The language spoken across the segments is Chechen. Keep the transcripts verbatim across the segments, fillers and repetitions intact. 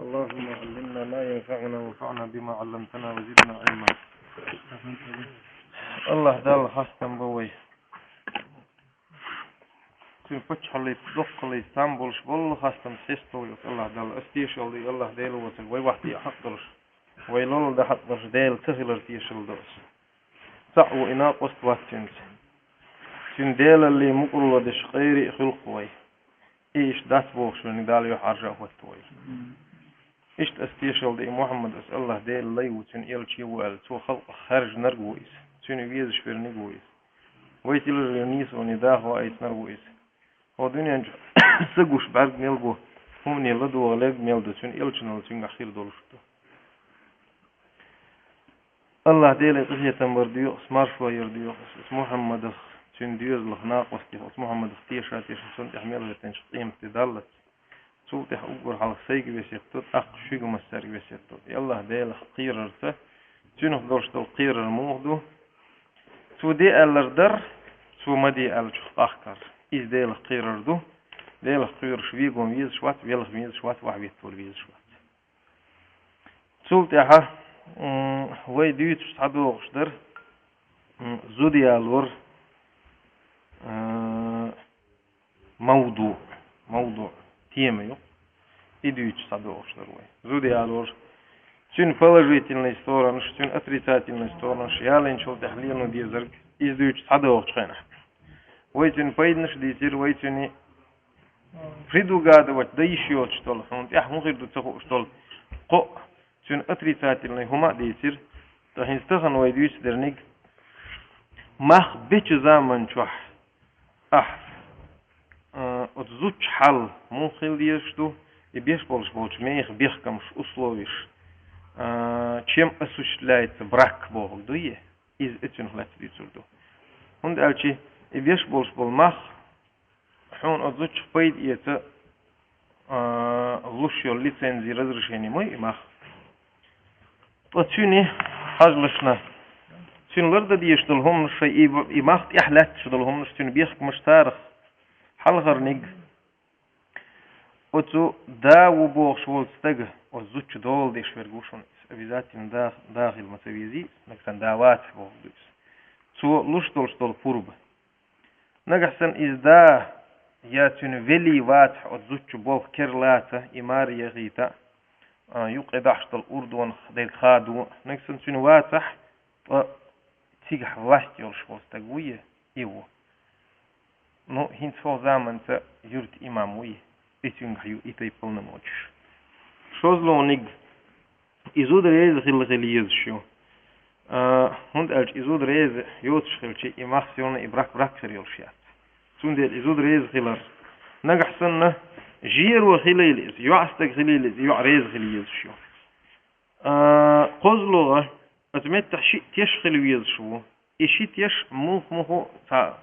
اللهم علمنا ما ينفعنا وانفعنا بما علمتنا وزدنا علما. АллахӀ Далла хастам ба вай. Цуьнан паччахьаллица, доккхаллица там болуш болу хастам хьесталуш АллахӀ Далла. Ас тешалла ду АллахӀ Дела воцург вай вахтехь хьакъ долуш, вай лолла дан хьакъ долуш Дела ца хилар тешалла до ас. Цхьаъ ву и накъост вац цуьнца. Цуьнан Делаллин мукъарло деш къера а хуьлу-кх вай. И иштта дац бохуш верг Далла юьхьӀаьржа а хӀоттавойла. Иштта ас тешалла ду и Мухьаммад, ас АллахӀ Делан лай ву, цуьнан элча ву аьлла, цо халкъах хаьржинарг а ву иза, цуьнан везаш верниг а ву иза. Вай тиларна нийсоне даха ваийтинарг а ву иза. ХӀокху дуьнен чу са гуш бӀаьрг мел бу, хӀумане ладогӀа лерг мел ду, цуьнан элчанал цуьнгахь хир долуш ду. АллахӀ Деле къинхетам бар доьху ас, маршо яр доьху ас, ас Мухьаммадах, цуьнан доьзалах, накъостех, ас Мухьаммадах теша-тешна, цунна тӀехь мел хӀоьттинчу къематде даллалц. Цул тӀаьхьа уггар хьалха сайга весет до, тӀаккха шуьга массаьрга весет до. И АллахӀ Делах кхерарца, цуьнах долуш долу кхерар муха ду? Цо де аьллар дар, цо ма де аьллачух къахкар. Иза Делах кхерар ду. Делах кхоьруш вегом везаш вац, велха везаш вац, вахьветтор везаш вац. Цул тӀаьхьа, м, вай дуьйцуш схьадогӀуш дара, м, зуда ялор, а, мавду, мавду, тема ю. И дуьйцуш схьадогӀуш дара вай. Зуда ялор, цуьнан положительный сторонаш, цуьнан отрицательный сторонаш, ялийначул тӀаьхьа лело дезарг, иза дуьйцуш схьадогӀучу хенахь. Вай цуьнан пайданаш а дийцира, вай цуьнан предугадывать дан йиш йоцуш долу, хьуна тӀехь хӀун хир ду ца хууш долу кхоъ, цуьнан отрицательный хӀума а дийцира. Ткъа хӀинца тахана вай дуьйцу дерниг, мах бечу заман чохь ахь, а, оцу зудчун хьал муха хила дезаш ду, и беш болуш болчу мехах бехкамаш, условиш, а, чем осуществляется брак бохург дуй, иза оцунах лаьцна дуьйцур ду. ХӀунда аьлча и беш болуш болу мах хьуна оцу зудчух пайда эца, а, луш йолу лицензи, разрешение ма ю и мах. Ткъа цуьнан хьажалашна, цуьнан лардан дезаш долу хӀуманаш шайн и, и мах тӀехь лаьтташ долу хӀуманаш, цуьнан бехкамаш, царах хьалхарниг. Оцу да ву бохуш волу стага, оцу зудчун дола деш верг ву шуна, иза обязательно да, да хила ма ца везий, нагахь санна да вацахь бохург ду иза. Цо луш долуш долу пурба. Нагахь санна иза да я цуьнан велий вацахь, оцу зудчун болх керлаца, и маре яхийта, а, юккъе дахьаш долу урдонах дерг хадо, нагахь санна цуьнан вацахь, ткъа цигахь власть йолуш волу стаг вуй, и ву. Ну, хӀинца хӀокху заманца юрт имам вуй, и цуьнгахь ю и тайпа полномочеш. ШозлагӀниг, и зуда реза хила хила езаш ю. А, хӀунда аьлча и зуда реза йоцуш хилча, и мах сийлахь, и брак брак хир йолуш яц. Цундела и зуда реза хилар. Нагахь санна, жеро хилийла иза, йоӀстаг хилийла иза, и йоӀ реза хила езаш ю. А, кхозлагӀа, оцу меттехь шиъ теш хила везаш ву. И ши теш мух-муху цхьа,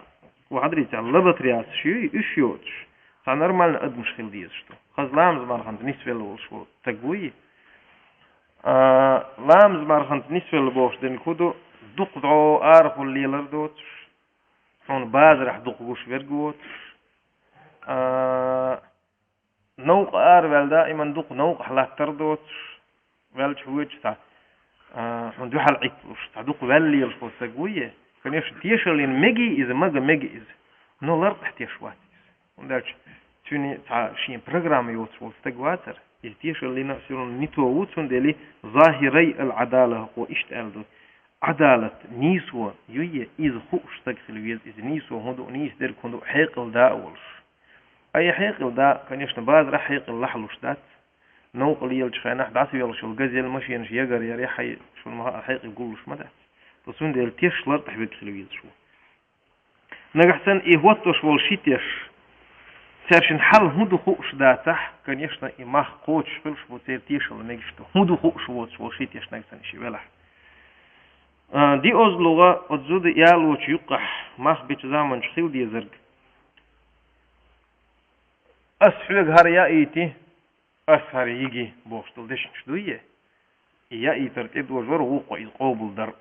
ву хьадрий цхьа лабатар яцаш юй, уьш йоцуш, цхьа нормальный адамаш хила дезаш ду. Хаза ламаз марханца нисвелла волуш волу стаг вуй. А, ламаз марханца нисвелла бохуш дерг хӀун ду, дукха дӀо арахула лелар доцуш, хьуна базарахь дукха гуш верг воцуш, а, новкъа араваьлла даиман дукха новкъахь латтар доцуш, ваьлча хӀоьттуш цхьа, а, хьуна дуьхьал Ӏитталуш, цхьа дукха ваьлла лелаш волу стаг вуй. Конечно, тешаллина мегий иза, мага мега иза, но лартӀехь теш вац иза. ХӀунда аьлча цуьнан цхьа шен программа йоцуш волу стаг вацара, иза тешаллина а сийлахь не то ву, цундела захирай ал-Ӏадала хӀокхо иштта аьлла ду. Ӏадалат, нийсо юй, иза хууш стаг хила веза, иза нийсо хӀун ду, нийса дерг хӀун ду, хьекъал да а волуш. Ай, хьекъал да, конечно, базарахь хьекъал лахьалуш дац. Новкъа лелачу хенахь дӀасавеллаш йолу газель, машенаш ягар яре, хьай, шуна ма хаьа, хьекъал гуллуш ма дац. Ткъа цундела теш лартӀехь верг хила везаш ву. Нагахь санна и хӀоттош волу ши теш, цаьршиннан хьал хӀун ду хууш дацахь, конечно, и мах кхочуш хуьлуш бу, церан тешалла мегаш ду. ХӀун ду хууш воцуш волу ши теш нагахь санна и ши велахь. А, диозлугӀа оцу зуда ялочу юккъехь мах бечу заманчу хила дезарг. Ас хьоьга хӀара яийти, ас хӀара йиги бохуш долу дешнаш дуй? И яийтар тӀедожор вукхо иза къобалдар а,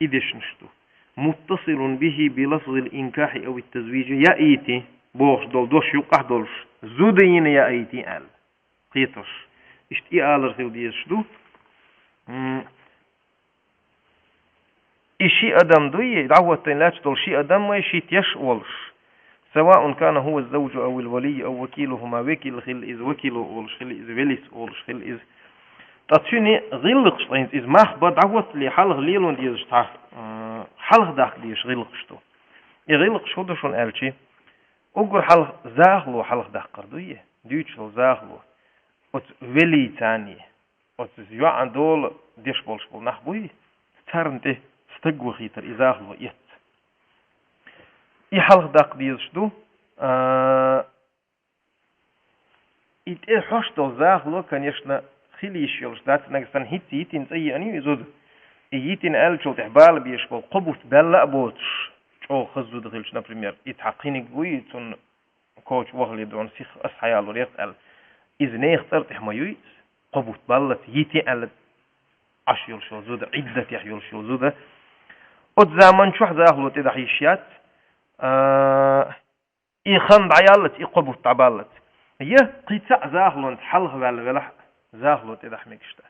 и дешнаш ду. Муттасилун бихи би лафзил инкахьи ави тазвижи, яийти бохуш долу дош юккъахь долуш, зуда йина яийти аьлла. Кхетош. Иштта и алар хила дезаш ду. М, И ши адам дуй, дӀахӀоттийна лаьтташ долу ши адам вай шийтта еш а волуш. سواء كان هو الزوج أو الولي أو وكيلهما, векил хила иза, векило олуш хила иза, велис олуш хила иза. Ткъа цуьнан гӀиллакхаш ткъа хӀинца иза мах бан дӀахӀоттале хьалха лело дезаш цхьа, а, хьалха даккха дезаш гӀиллакхаш ду. И гӀиллакхаш хӀун ду шуна аьлча, уггар хьалха захало хьалха даккхар дуй, дуьйцуш долу захало. Оцу велийца а, оцу йоӀан дола деш болуш болу нах буй, царна тӀе стаг вахийтар и захало эцна. И хьалха даккха дезаш ду, а, и тӀе хьош долу захало, конечно, хила йиш йолуш дац, нагахь санна хӀинцца йитина цӀа йиъна ю и зуда. И йитина аьллачул тӀехь бала безаш болу кхо бутт баьлла а боцуш, чӀогӀа хаза зуда хилча, например, и цхьа кхиниг вуй, цунна коча вахале дона сиха ас хьаялор яц аьлла. Иза нехан цӀар тӀехь ма юй иза, кхо бутт баллалц йитина аьлла Ӏаш йолуш йолу зуда, Ӏиддатехь йолуш йолу зуда. Оцу заман чохь захало тӀедахьа йиш яц, а, и хан дӀаяллалц, и кхо бутт дӀабаллалц. Я кхин цхьаъ захалонца хьалха ваьлла велахь а, захало тӀедахьа мегаш дац.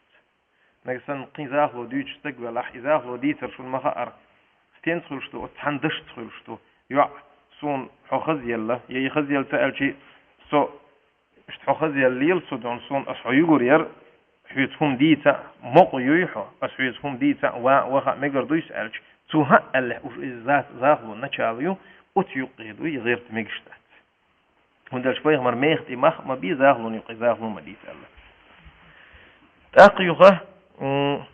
Нагахь санна кхин захало дуьйцуш стаг велахь, и захало дийцар шуна ма хаара, стенца хуьлуш ду, оцу цхьана дашца хуьлуш ду. ЙоӀ, суна хьо хазъелла, я и хазъелла ца аьлча, со иштта хьо хазъелла лела со дона, суна ас хьо югур яра, хьоьца хӀума дийца а мукъа юй хьо, ас хьоьца хӀума дийца а, ван а, ваха а мегар дуй со аьлча, цо хӀаъ аьллехь уж иза за-, захало начало ю, оцу юккъе ду и гӀерта мегаш дац. ХӀунда аьлча пайхамар меха тӀе мах а ма бе, захалон юккъе захало ма дийца аьлла. ТӀаккха юха, м,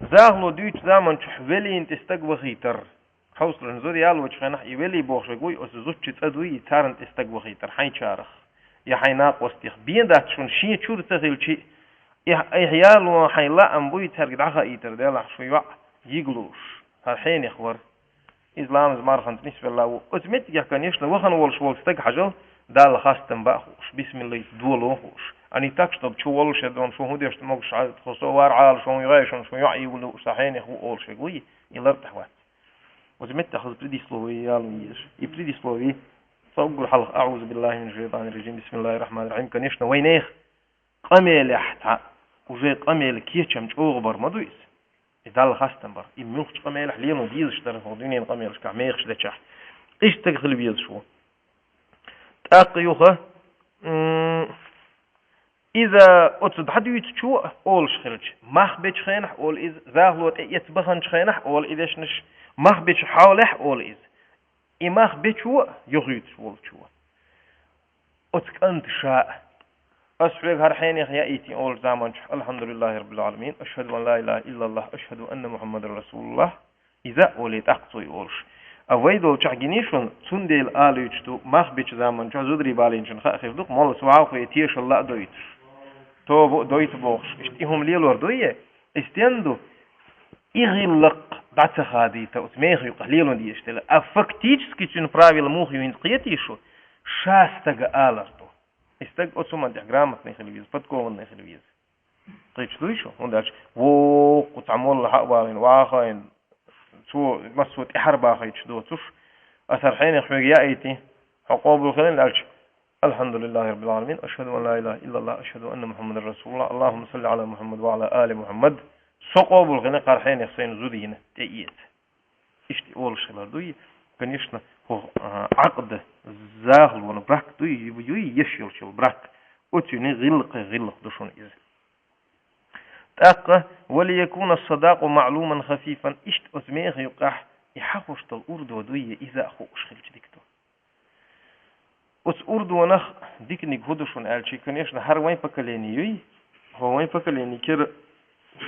захало дуьйцучу заман чохь велийна тӀе стаг вахийтар. Хьовсалаш, зуда ялочу хенахь и велий бохуш верг вуй, оцу зудчун цӀа дуй, и царна тӀе стаг вахийтар, хьайн чарах, я хьайн накъостех. Бен дац шуна шен чуьра ца хилчи, и, и яло хьайн лаам буй, цаьрга дӀахаийтар делахь, шун йоӀ йига лууш, хӀара хьенех вара. Иза ламаз марханца нисвелла ву. Оцу меттигехь, конечно, вахана волуш волу стаг хьажал, Далла хастам бан а хууш, бисмиллайца доло а хууш. А не так, чтоб чу волуш я дона, шу хӀун деш могуш, тхо со вар Ӏала, шу хӀун йой, шун, шу йоӀ йига лууш, сан хьенех ву олуш верг вуй, и лартӀехь вац. Оцу меттехь хаза предисловие яло езаш. И предисловие, цо уггар хьалха, أعوذ بالله من الشيطان الرجيم، بسم الله الرحمن الرحيم, конечно, вайн нехан къамелехь цхьа, уже къамелан кечам чӀогӀа бар ма ду иза. И Далла хастам бар. И муьлххачу къамелехь лело дезаш дара, хӀокху дуьненан къамелашкахь мехаш дечахь. Иштта стаг хила везаш ву. ТӀаккха юха, м, иза оцу дӀадуьйцучо а олуш хилча, мах бечу хенахь олу иза, захало тӀе эцна баханчу хенахь олу и дешнаш, мах бечу хьолехь олу иза. И мах бечо а, юхуьйтуш волчо. Оцу кӀанта ша а: «Ас хьоьга хӀара хьенех яийтина», — олучу заман чохь: «الحمد لله رب العالمين، أشهد أن لا إله إلا الله، أشهد أن محمدا رسول الله». Иза а олий, тӀаккха цо и олуш. А вай долчохь гиний шуна, цундела алуьйтуш ду, мах бечу заман чохь зударий балийначун хаа хир ду-кх, моллас вагӀа хӀокхе тешалла а дойтуш, тоба а дойту бохуш. Иштта и хӀума лелор дуй? И стен ду? И гӀиллакх дӀа ца хадийта оцу меха юкъахь лело дезаш дела. А фактически цуьнан правила муха ю хӀинца кхетий шу? Ша стага алар ду. И стаг оцу хӀуманна тӀехь грамотный хила веза, подкованный хила веза. Кхеташ дуй шу? ХӀунда аьлча воккха цхьа молла хьа а валийна, вахийна, цо массо а тӀаьхьара бахийтуш доцуш, ас хӀара хьенех хьоьга яийти, хьо къобал хилийна аьлча: «الحمد لله رب العالمين، أشهد أن لا إله إلا الله، أشهد أن محمدا رسول الله، اللهم صل على محمد وعلى آل محمد». Со къобал хилийна, хӀара хьенех сайна зуда йина тӀеэца. Иштта и олуш хилар дуй? Конечно, хӀокху, а, Ӏакъда, захалонан брак дуй, юй еш йолчул брак. Оцуьнан гӀиллакхе гӀиллакх ду шуна иза. ТӀаккха: «وليكون الصداق معلوما خفيفا», иштта оцу меха юккъехь и хьахош долу урдо дуй, иза а хууш хилча дика ду. Оцу урдонах диканиг хӀун ду шуна аьлча, конечно, хӀара вайн поколение юй, хӀо вайн поколение кира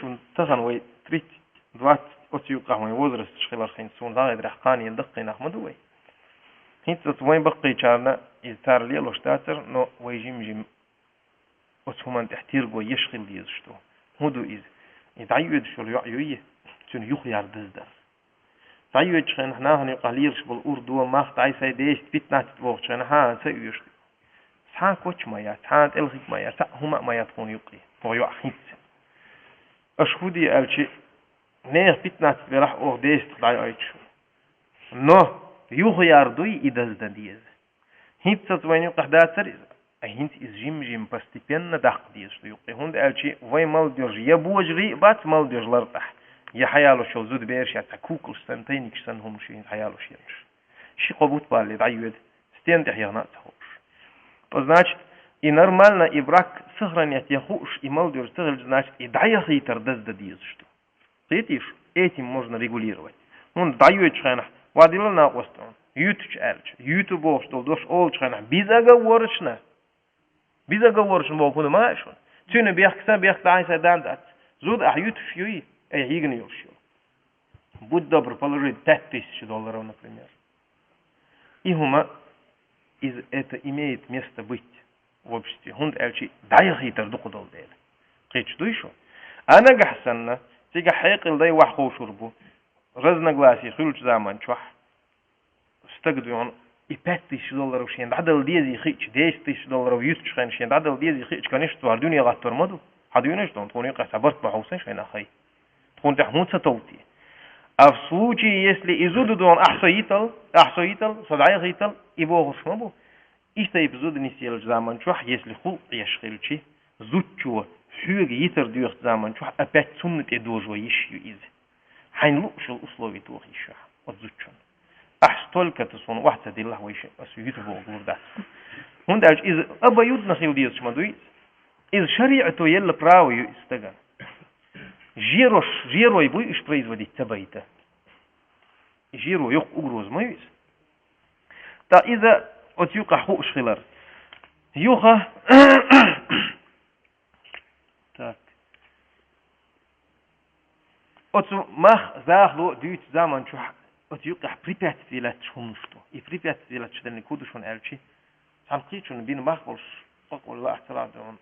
шуна тахана вай тридцать, двадцать оцу юккъехь вайн возрасташ хиларх хӀинца суна дӀахедарехь кхана елла даккхий нах ма ду вай. ХӀинца оцу вайн баккхийчарна иза тара лелош дацара, но вай жим-жим оцу хӀуманна тӀехь терго еш хила дезаш ду. ХӀун ду иза? И дӀайоьдуш йолу йоӀ юй, цуьнан юхаяр даздар. ДӀайоьдучу хенахь нахана юкъахь лелаш болу урдо, мах, дӀай-сай десять-пятнадцать вогӀучу хенахь, хьан ца оьшу. Цхьа а коч ма яц, цхьа а тӀелхиг ма яц, цхьа а хӀума а ма яц тхуна юккъе, тхо йоӀ хӀинца. Аша хӀун де аьлча, нехан пятнадцать велахь, оха десять дӀайойтуш. Но юхаяр дуй и даздан деза. ХӀинццалц вайна юкъахь дацара иза. А хӀинца иза жим-жим постепенно даккха дезаш ду юкъе. ХӀунда аьлча вай молодёжь я божарий а бац молодёжь лартӀахь, я хьаялуш йолу зуда бераш яц, цхьа куклаш санна, тайникаш санна хӀуманаш хӀинца хьаялуш ераш. Ши-кхо бутт балале дӀайоьду, стенна тӀехь яхана а ца хууш. То значит, и нормально, и брак сохранять ян хууш, и молодёжь ца хилча, значит, и дӀаяхийтар даздан дезаш ду. Кхетий шу, этим можно регулировать. ХӀунда дӀайоьдучу хенахь, ва дила накъост хьуна, юьтучу аьлча, юьту бохуш долу дош олучу хенахь, безоговорочно, безоговорочно боху хӀума ма хаьа шуна. Цуьнан бехк сан бехк, сан бехк, сан бехк дац. Зуда ахь юьтуш юй, айхьа йигна йолуш ю. Будь добр, положи пять тысяч долларов, например. И хӀума, иза это имеет место быть в обществе, хӀунда аьлча дӀаяхийтар дукха долу дела. Кхеташ дуй шу? А нагахь санна, цигахь хьекъал дай ваьхьа ховшур бу, разногласие хуьлучу заман чохь, стаг дуьйхьун, и пять тысяч долларов шена дӀадала дезий хиъча, десять тысяч долларов юьтучу хенахь шена дӀадала дезий хиъча, конечно, цо хӀара дуьне гӀаттор ма ду. Хьан дуьйна ду, тхуна юкъахь цхьа барт ма хьовсай шайна хай. Тхуна тӀехь хӀун ца товтий? А в случае, если и зуда дуьйхьун, ахь со йитал, ахь со йитал, со дӀаяхийтал, и бохуш ма бу. И тайпа зуда нисъеллачу заман чохь, если хӀуллакъ еш хилчи, зудчо хьоьга йитар доьхучу заман чохь, опять цунна тӀе дожо йиш ю иза. Хьайна луъуш йолу условий тоха йиш ю ахь оцу зудчунна. Ахь столько-то суна охьа ца диллахь, вайша аса юьту боху гур дац. ХӀунда аьлча иза обоюдно хила дезаш ма дуй иза. Иза шариӀато елла право ю иза стагана. Жерош, жерой буй уьш производить ца байта. И жеро йоккха угроза ма ю иза. Ткъа иза оцу юкъахь хууш хилар. Юха, так. Оцу мах захало дуьйцу заман чохь оцу юкъахь препятствие лаьтташ хӀуманаш ду. И препятствие лаьтташ дерниг хӀун ду шуна аьлчи, цхьана кхечунна бина мах болуш, къакъвала лаахь ца лаахь дуьхьун,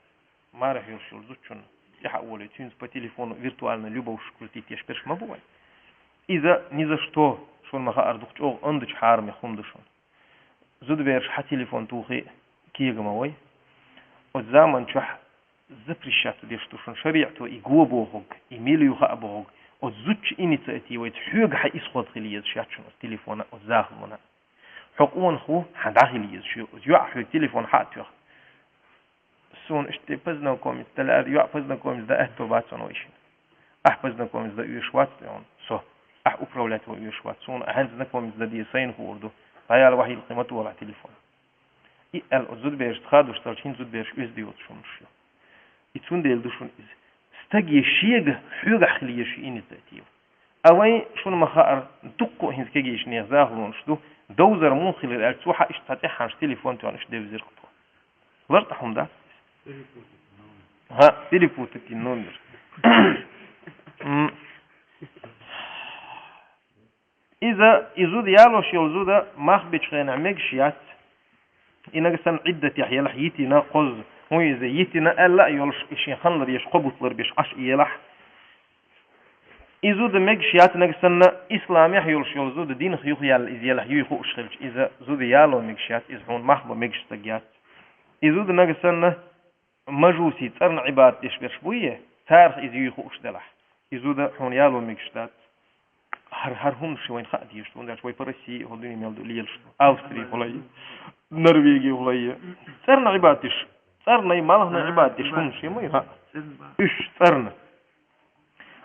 марехь йолуш йолу зудчунна тӀаьхьа а волий, цуьнца по телефону виртуальная любовь крутить еш берш ма бу вай. Иза ни за что, шуна ма-хаара, дукха чӀогӀа ондачу хьарамех хӀума ду шуна. Зудабераш хьан телефон тухий кега ма вай. Оцу заман чохь запрещать деш ду шуна шариӀато и го бохург, и мила ю хаа бохург, оцу зудчун инициативаца хьоьга хьан исход хила езаш яц шуна оцу телефона, оцу захалона. Хьо къонах ву, хьан дӀа хила езаш ю, оцу йоӀ хьоьга телефон хьан а тоьхна. Суна иштта познакомиться дан лаьара, йоӀ познакомиться дан аьтто бац хьуна вайшинна. Ахь познакомиться дан оьшуш вац хьуна со. Ахь управлять ван оьшуш вац. Суна ахьанца знакомиться дан деза, сайна хуур ду. ДӀаяла вахьийла кхин ма тухалахь телефон. И аьлла оцу зудаберашца хадош ца хилча, хӀинца зудабераш оьзда йоцуш хӀуманаш ю. И цундела ду шуна иза. Стаге шега хьоьгахь хила езаш ю инициатива. А вайн шуна ма-хаара, дуккха а хӀинца кегийчу нехан захалонаш ду, довзар муха хилира аьлча, цо хьан иштта цхьа тӀаьххьанаш телефон тоьхна иштта девзира-кх тхо. ЛартӀахь хӀума дац иза? ХӀаъ, перепутать номер. М. Иза, и зуда, ялош йолу зуда мах бечу хенахь мегаш яц. И нагахь санна Ӏиддатехь елахь йитина, кхозза, хӀун иза, йитина аьлла а йолуш, и шен хан лар еш, кхо бутт лар беш Ӏаш и елахь. И зуда мегаш яц, нагахь санна исламехь йолуш йолу зуда динах юхаяьлла иза елахь юй хууш хилча, иза зуда яло мегаш яц, иза хьуна мах бан мегаш стаг яц. И зуда нагахь санна мажуси, цӀарна Ӏибадат деш берш буй, царах иза юй хууш делахь, и зуда хьуна яло мегаш дац. ХӀара, хӀара хӀуманаш вайна хаа дезаш ду, хӀунда аьлча вай по России, хӀо дуьне мел ду лелаш ду. Австри хӀулай, Норвеги хӀулай. ЦӀарна Ӏибадат деш, цӀарнай, малхнай Ӏибадат деш хӀуманаш ма ю, хӀаъ. Уьш цӀарна.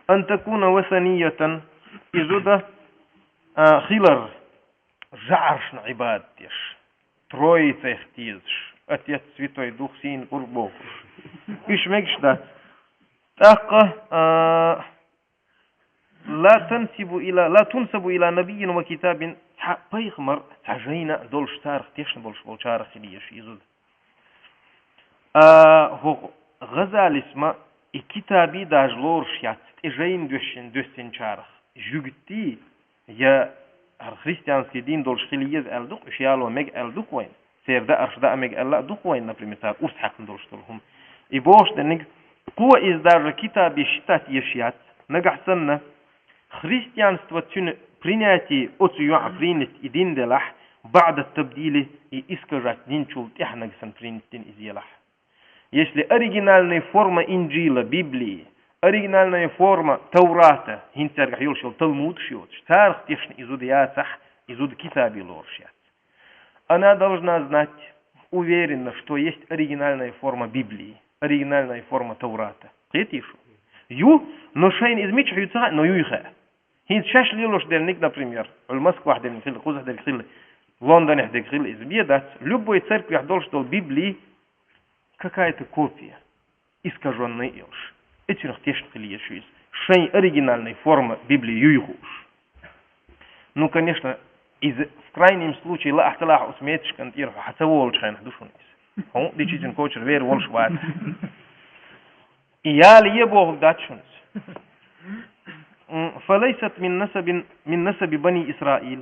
Ан такуна васаниятан, и зуда, а, хилар, жӀарашна Ӏибадат деш, Троицех дезаш, Отец, Святой Дух, Сийна КъурбохӀуш. Уьш мегаш дац. ТӀаккха, а, ла тансибу ила, ла тунсабу ила набиййин ва китабин, цхьа пайхамар, цхьа жайна а долуш, царах тешна болуш болчарах хила езаш и зуда. А, хӀокху ГӀазалис ма и китаби даже лоруш яц, тӀе жайна доьссина, доьссинчарах. Жуьгтий, я хӀара христианский дин долуш хила еза аьлла ду-кх, уьш яло мега аьлла ду-кх вайна. Церан даарш даа мега аьлла а ду-кх вайна, например, цара урс хьаькхна долуш долу хӀума. И бохуш дерниг, кхо иза даже китаби считать еш яц, нагахь санна, христианство цуьнан принятие, оцу йоӀа принять и дин делахь, баъда табдили, и искажать динчул тӀаьхьа нагахь санна принять дина иза елахь. Если оригинальная форма Инжила, Библии, оригинальная форма Таврата, хӀинца цаьргахь йолуш йолу Талмудаш йоцуш, царах тешна и зуда яцахь, и зуда китаби лоруш яц. Она должна знать, уверена, что есть оригинальная форма Библии, оригинальная форма Таурата. Кхетий шу? Ю, но шайна иза мичахь ю ца хаьа, но юй хаьа. ХӀинца шаьш лелош дерниг, например, Ӏуьлу Москвахь дерниг хилла, кхузахь дерг хилла, Лондонехь дерг хилла, иза бен дац. Любой церквехь долуш долу Библи какая-то копия, искажённая йолуш. Эцунах тешна хила еза шу иза. Шайн оригинальная форма Библи юй хууш. Ну, конечно, иза в крайнем случае лаахь ца лаахь оцу меташкан тӀера хьо хьан ца волучу хенахь ду шуна иза. Хьо дичи цуьнан кочара вер волуш вац. И яла е бохург дац шуна иза. М, فليست من نسب، من نسب بني إسرائيل.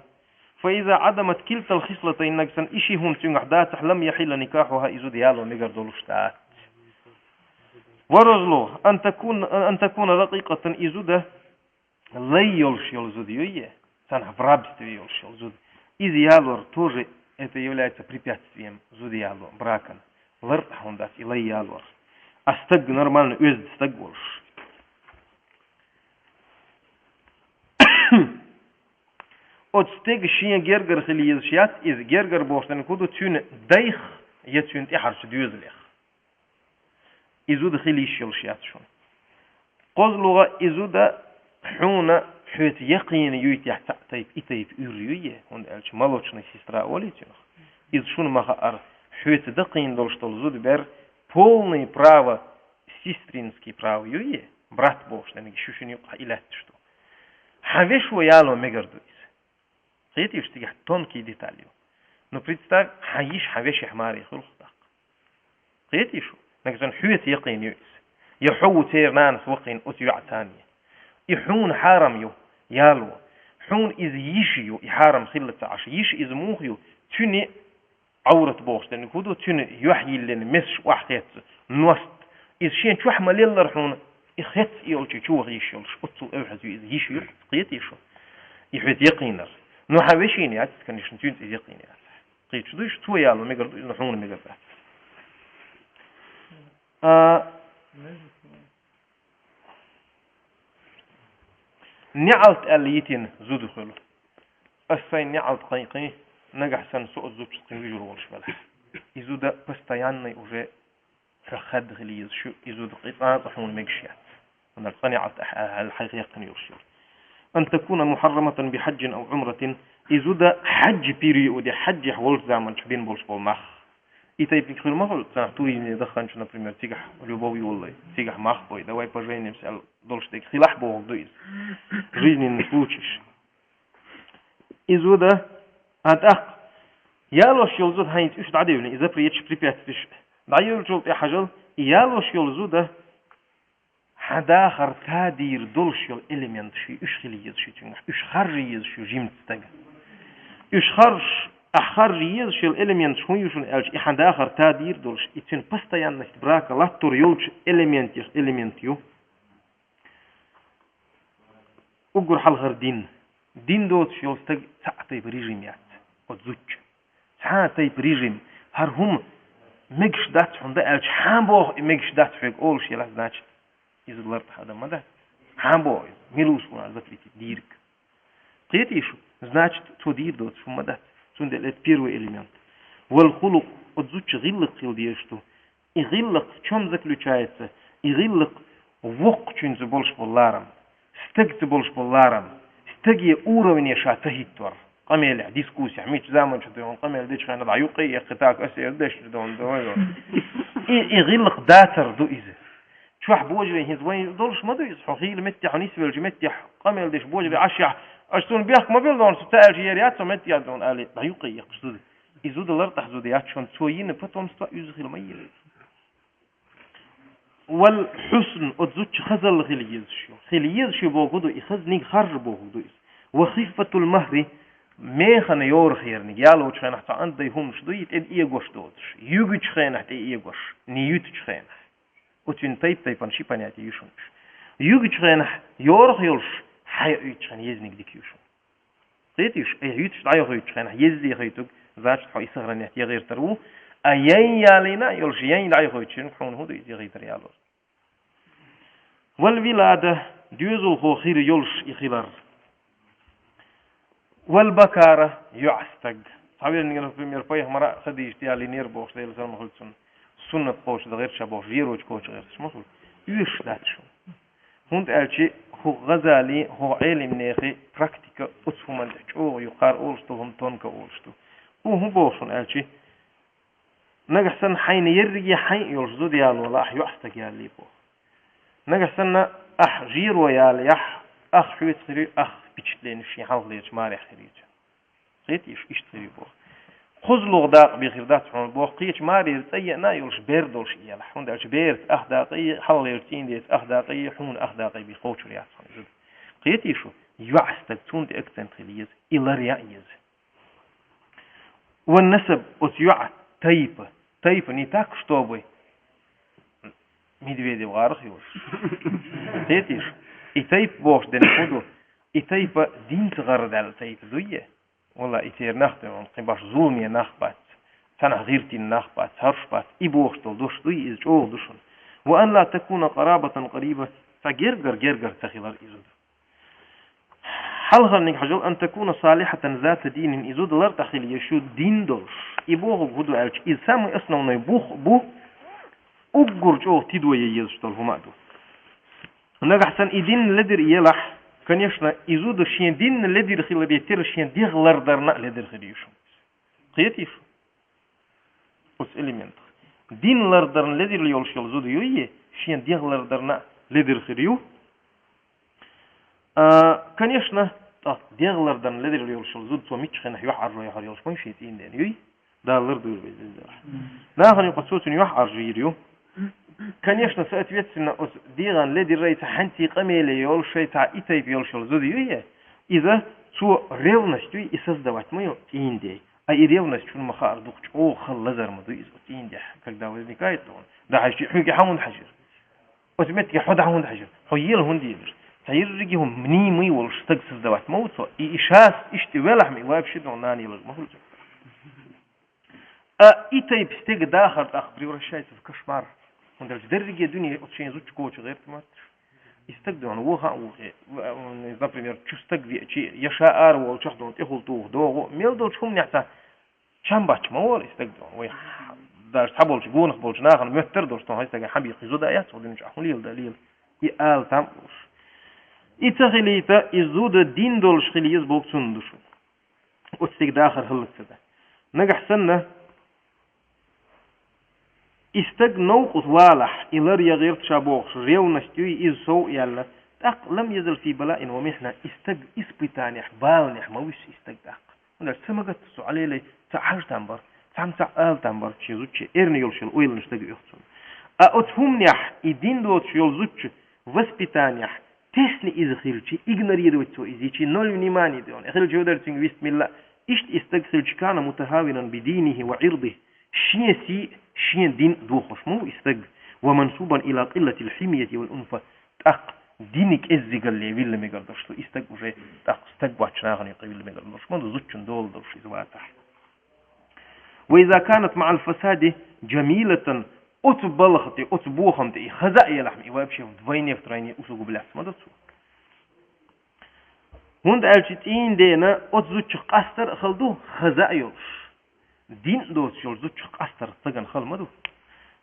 فإذا عدمت كلتا الخصلتين, нагахь санна и ши хӀума цуьнгахь дацахь, لم يحل نكاحها, и зуда яло мегар долуш дац. Ворозло, أن تكون، أن تكون رقيقة, и зуда лай йолуш йолу зуда юй, царнахь в рабстве йолуш йолу зуда. Иза ялор тоже это является препятствием зуда яло, бракан. Лартахь хӀума дац и лай ялор. А стаг нормально оьзда стаг волуш. Оцу стеган шен гергара хила езаш яц иза, гергара бохуш дерг хӀун ду, цуьнан дайх я цуьнан тӀаьхьарчу доьзалех. И зуда хила йиш йолуш яц шуна. КхозлагӀа, и зуда хьуна хьоьца яккхийна юйтехь цхьаъ тайпа, и тайпа уьйр юй, хӀунда аьлча молочная сестра олий цунах. Иза шуна ма-хаъара, хьоьца даккхийна долуш долу зуда бер полное право, сестринский право юй, брат бохуш дерг шу шуна юкъахь и лаьтташ ду. Хьан вешо яло мегар ду иза. Кхетий шу, цигахь тонкий деталь ю. Ну, представь, хьан йиша хьан вешех маре хуьлу-кх тӀаккха. Кхетий шу? Нагахь санна хьоьца яккхийна ю иза. Я хьо ву церан нанас ваккхийна оцу йоӀца. И хьуна хьарам ю, яло. Хьуна иза йиша ю, и хьарам хилла ца Ӏаш. Йиша иза муха ю? Цуьнан Ӏоврат бохуш дерг хӀун ду, цуьнан юьхь йиллина, месаш охьахецна, ност. Иза шен чохь ма-леллара хьуна, и хецна и йолчу чу ваха йиш йолуш, оццул эвхьаза ю иза, йиша ю, кхетий шу? И хьоьца яккхийнарг. Ну, хьан вешина яц, конечно, цуьнца иза яккхийна яц. Кхеташ дуй шу, цо яло мегар ду иза, но хьуна мегар дац. А, неӀалт аьлла йитина зуда хуьлу. Ас сайн неӀалт кхайкхий, нагахь санна со оцу зудчуьнца кхин вуьжур волуш велахь. И зуда постоянный уже хьох хадда хила еза шу, и зуда кхин цкъа а хьуна мегаш яц. ХӀунда цкъа неӀалт ахь аьлла хьайх яьккхина йолуш йолу. أن تكون محرمة بحج أو عمرة, и зуда хьаьжжан периоде, хьаьжжехь волчу заманчохь бина болуш болу мах. И тайпаниг хир ма хуьлу, царах туризме даханчу, например, цигахь любовь йоллай, цигахь мах бой, давай поженимся аьлла долуш дерг хилахь бохург ду иза. Жизненный случайш. И зуда, а тӀаккха ялош йолу зуда хьайца уьш дӀадевлина, и запреташ, препятствиеш дӀайевллачул тӀаьхьажал, и ялош йолу зуда хьан дахар тадийр долуш йолу элементаш ю, уьш хила еза шу цуьнгахь, уьш харжа еза шу жимца стага. Уьш харж, ахь харжа езаш йолу элементаш хӀун ю шуна аьлча, и хьан дахар тадийр долуш, и цуьнан постоянность брака латтор йолчу элементех элемент ю. Уггар хьалхара дин. Дин доцуш йолу стаг цхьа а тайпа режим яц, оцу зудчун. Цхьа а тайпа режим. ХӀара хӀума мегаш дац хьуна дан аьлча, хьан боху и мегаш дац хьоьга олуш елахь, значит, иза лартӀахь адам ма дац. Хьан боху иза? Мила ву суна запретить дийриг? Кхетий шу? Значит, цо дийр доцуш хӀума ма дац. Цундела это первый элемент. Вал хулукъ, оцу зудчун гӀиллакх хила дезаш ду. И гӀиллакх в чём заключается? И гӀиллакх воккхачуьнца болуш болу ларам, стагца болуш болу ларам, стаге уровне ша ца хӀиттор. Къамелехь, дискуссехь, мичча заманчохь дуьйхьун къамел дечу хенахь дӀа юккъе а яьккхи, так ас эр дешна дон, дон, дон. И, и гӀиллакх дацар ду иза. Чохь божарий хӀинца вайн долуш ма ду иза, хьо хийла меттехь, хьо нисвелча меттехь, къамел деш божарий Ӏашшехь, аш цунна бехк ма бел дон, со ца аьлча ер яц со меттехь дон, али, дӀа юккъе а яьккхаш ду. И зуда лартӀахь зуда яц шуна, цо йина потомство уьза хила ма йина. Вал хьусн, оцу зудчун хазалла хила езаш ю. Хила езаш ю бохург ду, и хазниг харжа бохург ду иза. Ва хиффатул махри, механа йорах ерниг, ялочу хенахь цхьа андай хӀуманаш ду, и тӀе эгош доцуш. Юьгучу хенахь тӀе эгош, не юьтучу хенахь. Оцуьнан тайп-тайпана ши понятие ю шуна уьш. Юьгучу хенахь йорах йолуш, хьайоуьйтучу хенахь езниг дика ю шуна. Кхетий шу, айхьа юьтуш дӀайохуьйтуш хенахь, еззехуьйтуг, значит, хьо и сохранять ян гӀертар ву, а яйн ялийна а йолуш, яйн дӀайохуьйтуш хьуна хӀун ду иза яхийтар ялор? Вал вилада, доьзалхо хир йолуш и хилар. Вал бакара, йоӀстаг. Цхьаверниган, например, пайхамара а Хадижат ялийнера бохуш, Делан салам хуьлда цунна, суннат кхочуш дан гӀерташ бохуш, жерочу кхочуш гӀерташ ма хуьлу. Оьшуш дац шуна. ХӀунда аьлча хӀу ГӀазали, хӀу Ӏелимнехи практика оцу хӀуманна тӀехь чӀогӀа ю, кхара олуш долу хӀума тонко олуш ду. Хьуна хӀун боху шуна аьлча, нагахь санна хьайна ерриге хьайн а йолуш зуда яло лаахь, йоӀ стаг ялале боху. Нагахь санна ахь жеро ялаяхь, ах хьоьца хир ю, ах впечатлени шен хьалхалерчу марехь хир ю. Кхетий шу, иштта хир ю боху. КхозлагӀа дакъа бен хир дац хьуна боху, кхечу марера цӀа еана а йолуш бер долуш елахь. ХӀунда аьлча бераца ах дакъа е, хьалхалерчу цӀийндеца ах дакъа е, хьуна ах дакъа бен кхочур яц хьуна зуда. Кхетий шу, йоӀ стаг, цунна тӀе акцент хила еза, и ларъян а еза. Ван насаб, оцу йоӀа тайпа. Тайпа не так, чтобы Медведев гӀарах йолуш. Кхетий шу? И тайпа бохуш дерг хӀун ду? И тайпа динца гӀарадаьлла тайпа дуй? Валла, и церан нах дуй, кхин баш зуламе нах бац, цхьанхьа гӀиртина нах бац, хӀорш бац. И бохуш долу дош дуй, иза чӀогӀа ду шуна. Ва ан ла такуна къарабатан къариба, цхьа гергара гергара ца хилар иза ду. Хьалхарниг хьажал, ан такуна салихьатан зата динин, и зуда лартӀахь хила еза шу дин долуш. И бохург хӀун ду аьлча, иза самый основной бух бу, уггар чӀогӀа тидо ян езаш долу хӀума а ду. Нагахь санна и дин ледира елахь, конечно, и зуда шен динна ледира хиларе терра шен дегӀ лардарна а ледира хир ю шуна. Кхетий шу? Оцу элементах. Дин лардарна ледира йолуш йолу зуда юй, шен дегӀ лардарна а ледира хир ю. А, конечно, тӀаккха дегӀ лардарна ледира йолуш йолу зуда цо миччахьенахь юьхьӀаьржо яхьар йолуш ма ю шен цӀийнден юй. Дала лардойла веза иза. Нахана юкъа цо цуьнан юьхьӀаьржо йийр ю. Конечно, соответственно, оцу дегӀан ледира ай цхьа хьаьнций къамеле йолуш, ай цхьа и тайпа йолуш йолу зуда юй, иза цо ревность юй, и создавать ма йо цӀийнден. А и ревность шуна ма хаара дукха чӀогӀа хала лазар ма ду иза оцу цӀийндехь, когда возникает он. Да хьаьжчи, хьуьнга хьан хӀунда хьаьжира? Оцу меттиге хьо дӀа хӀунда хьаьжира? Хьо ела хӀунда елира? Цхьа ерриге хӀума мнимый волуш стаг создавать ма ву цо. И, и шас иштта велахь ма, и вообще дон нана елар ма хуьлу цо. А и тайпа стеган дахар тӀаккха превращается в кошмар. ХӀунда аьлча дерриге дуьне оцу шен зудчу коча гӀерта ма-, И стаг дона вон хаан вухе, в-, в-, например, чу стаг веачи, я ша ара волчух дона тӀехула туху догӀу, мел долчу хӀуманехь цхьа чам бач ма вара и стаг дона. Вай х-, даже цхьа болчу гонах болчу нахана моьттар долуш, тон хьай стаган хьан бийкхи зуда яц, хьо дуьнчу ахьа хӀун лела дан лела. И ала там уш. И ца хилийта, и зуда дин долуш хила еза боху цунна ду шу. Оцу стеган дахар хӀаллакца дан. Нагахь санна, И стаг новкъа валахь, и лар я гӀерта ша бохуш, ревность юй, иза сов а яьлла, тӀаккха лам язал фи балаин ва михна, и стаг испытанехь, баланехь ма вуьсу и стаг тӀаккха. ХӀунда аьлча ца магатта цу Ӏалелай, ца Ӏаж там бар, цхьамма ца ала там бар, шен зудче эрна йолуш йолу ойланаш стага оьху цунна. А оцу хӀуманехь, и дин доцуш йолу зудчу воспитанехь, Тесна иза хилчи, игнорировать цо иза йичи, ноль внимания де он. Эхилчи хӀу дара цуьнга вист милла а. Иштта и стаг хилчи, кана мутахавинан би динихи ва ирдихи. Шен сий, шен дин дохуш ма ву и стаг. Ва мансубан ила къиллатил хьимияти вал унфа. ТӀаккха дини кӀеззигалле вилла мегар долуш ду и стаг уже, тӀаккха стаг вач нахана юкъа вилла мегар долуш ма ду, зудчун дола долуш иза вацахь. Ва иза канат маъал фасади джамилатан, оцу балха тӀе, оцу бохам тӀе и хаза а елахь, и вообще вдвойне, втройне усугубляться ма ду цо. ХӀунда аьлча цӀийндена оцу зудчух къастар а хала ду, хаза а йолуш. Дин а доцуш йолу зудчух къастар стагана хала ма ду.